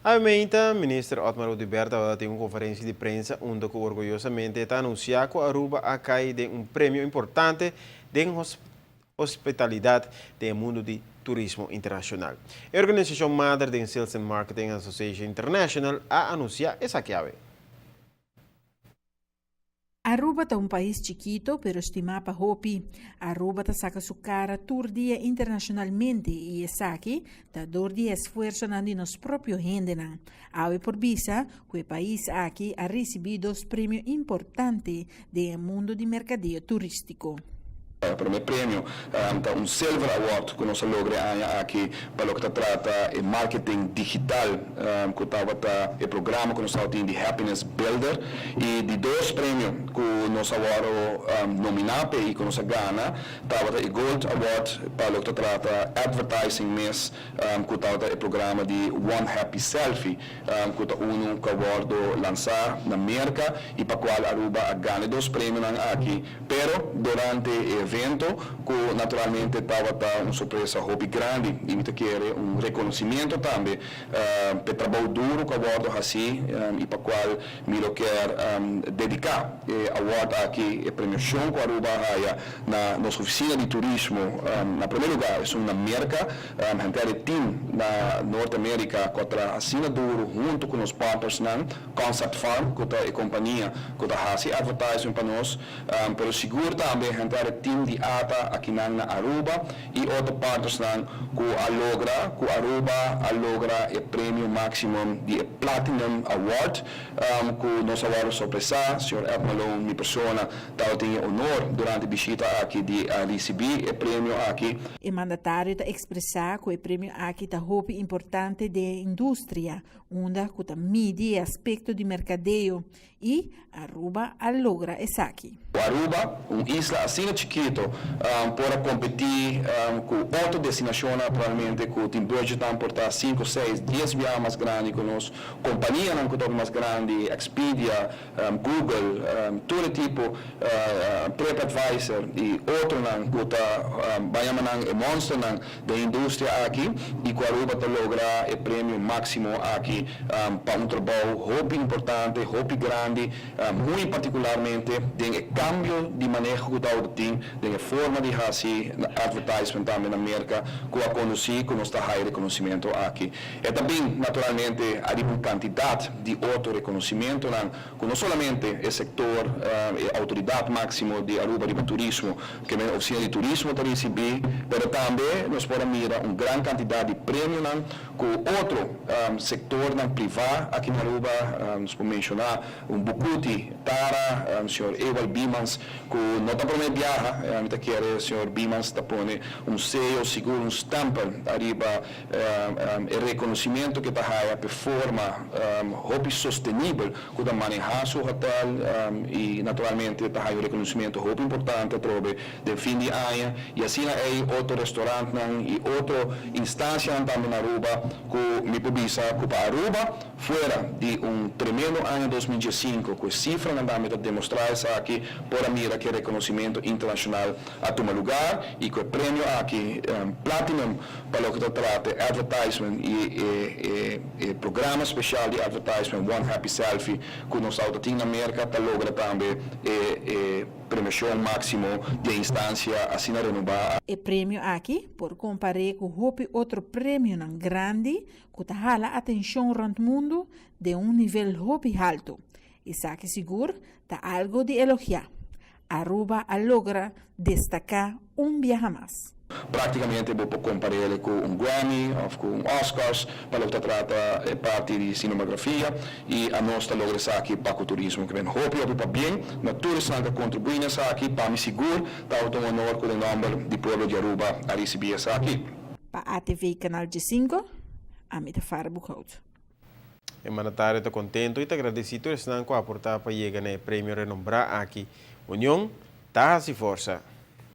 Awe Minister Otmar Oduber tabatin un conferencia di prensa unda cu orguyosamente ta anuncia cu Aruba a cay den un premio importante den hospitalidad den mundo di turismo internacional. E organisacion Mother den Sales and Marketing Association International a anuncia esaki awe. Aruba ta un pais chikito, pero stima pa hopi. Aruba ta saca su cara tur dia internacionalmente y esaki ta door di esfuersonan di nos propio hendenan. Awe por bisa cu e pais aki a ricibi dos premio importante den mundo di mercadeo turistico. Prome premio ta un Silver Award cu nos a logra aki pa loke ta trata e marketing digital, cu tabata e programa cu nos tabatin di Happiness Builder, y di dos premio cu nos a nomina y cu nos a gana tabata e Gold Award pa loke ta trata advertising mes, cu tabata e programa di One Happy Selfie, cu ta uno cu a wordo lansa na Merca y pa cual Aruba a gana dos premionan aki. Pero durante e evento, cu naturalmente tabata un sorpresa hopi grandi y mi ta kere un reconocimento tambe pa trabou duro cu a wordo haci y pa cual mi lo kier dedica e award aki, e premiacion cu Aruba a haya na nos oficina di turismo, na prome lugar esun na Merca, henter e team na Norte America cu a traha asina duro hunto cu nos partnersnan, Concept Farm, cu ta e compania cu ta haci advertising pa nos, pero sigur tambe henter e team di ATA akinan na Aruba y otro partnersnan cu a logra cu Aruba a logra e premio maximo di e Platinum Award, cu nos a wordo sorpresa. Señor Ed Malone, mi persona, tabatin e honor durante bishita aki di a ricibi e premio aki. E mandatario ta expresa cu e premio aki ta hopi importante den industria, unda cu ta midi e aspecto di mercadeo y Aruba a logra esaki. Aruba, un isla asina chikito, por a competi cu otro destinacion naturalmente cu tin budgetnan por ta 5, 6, 10 biaha mas grandi cu nos, companianan cu ta mas grandi, Expedia, Google, tur e tipo, TripAdvisor y otronan cu ta ban yama nan e monsternan den industria aki y cu Aruba ta logra e premio maximo aki pa un trabou hopi importante, hopi grandi, muy particularmente den e cambio di maneho cu ta tin den e forma di haci advertisement tambe na Merca, cu a conduci cu nos ta haya reconocimento aki. E tambe naturalmente ariba un cantidad di otro reconocimentonan cu no solamente e sector, e autoridad maximo di Aruba riba turismo, cu e oficina di turismo ta ricibi, pero tambe nos por mira un gran cantidad di premionan cu otro sectornan priva aki na Aruba, nos por menciona un Bucuti Tara, señor Ewald Biemans, cu no ta prome biaha, mi ta kere señor Biemans ta pone un sello, sigur un stempel ariba e reconocimento cu ta haya pa forma hopi sostenibel cu ta maneha su hotel y naturalmente ta haya un reconocimento hopi importante atrobe den fin di aña y asina hay otro restaurantnan y otro instancianan tambe na Aruba cu mi por bisa cu pa Aruba fuera di un tremendo aña 2015 cu e cifranan tambe ta demostra esaki, por a mira cu e reconocimento internacional a tuma lugar y cu e premio aki Platinum pa loke ta trata advertisement y e programa special di advertisement One Happy Selfie cu nos tin na Merca ta logra tambe e premiacion maximo di instancia asina renoba. E premio aki por compara cu hopi otro premionan grandi cu ta hala atencion rond mundo di un nivel hopi halto. Esaki sigur ta algo di elogia. Aruba a logra destaca un biaha mas. Practicamente bo por compara cu un Grammy of cu un Oscars pa loke ta trata e parti di cinematografia y anos ta logra esaki pa turismo. Kiermen hopi hopi pabien na tur esnan cu a contribui na esaki. Pa mi sigur ta un honor cu e nomber di pueblo di Aruba a ricibi esaki. Pa ATV Canal G5, ami ta Farah Boekhout. E mandatario ta contento y ta agradecido esnan cu a aporta pa yega na e premio renombra aki. Union, ta haci forsa.